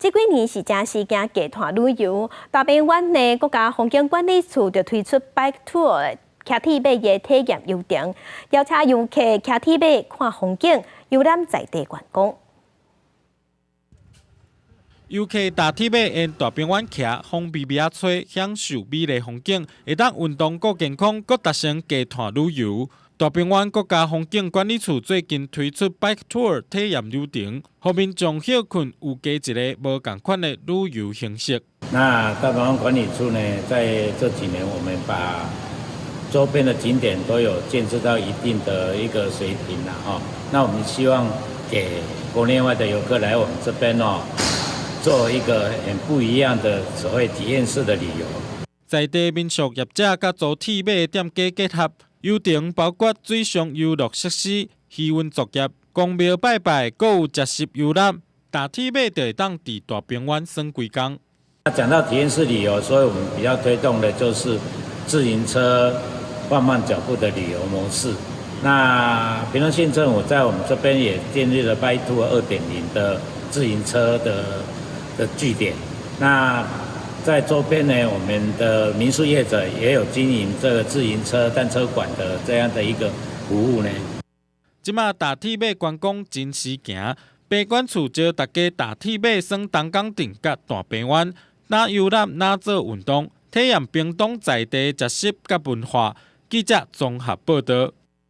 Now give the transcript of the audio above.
這幾年是誠時行低碳旅遊，大平灣呢國家風景管理處就推出 Bike Tour 騎鐵馬的體驗遊程，邀請遊客騎鐵馬看風景，遊覽在地觀光。遊客踏鐵馬沿大平灣騎，風微微仔吹，享受美麗風景，會當運動閣健康，閣達成低碳旅遊。大平灣國家風景管理處最近推出 Bike Tour 體驗流程，予民眾歇睏有加一个無仝款的旅遊形式。那大平灣管理處呢，在這幾年，我們把周邊的景點都有建設到一定的一個水平啦，哈。那我們希望給國內外的遊客來我們這邊哦，做一個很不一樣的所謂體驗式的旅遊。在地民宿業者佮租鐵馬的店家結合，遊程包括水上遊樂設施、漁運作業、宮廟拜拜，閣有食食遊覽。踏鐵馬就會當佇大平灣耍規工。講到體驗式旅遊，所以我們比較推動的就是自行車放慢腳步的旅遊模式。那屏東縣政府在我們這邊也建立了 Bike Tour 2.0的自行車的據點。那在周邊呢，我們的民宿業者也有經營這個自行車單車館的這樣的一個服務呢。這馬踏鐵馬觀光真時行，疾管處招大家踏鐵馬耍東港鎮佮大平灣，若遊覽若做運動，體驗屏東在地食食佮文化。記者綜合報導。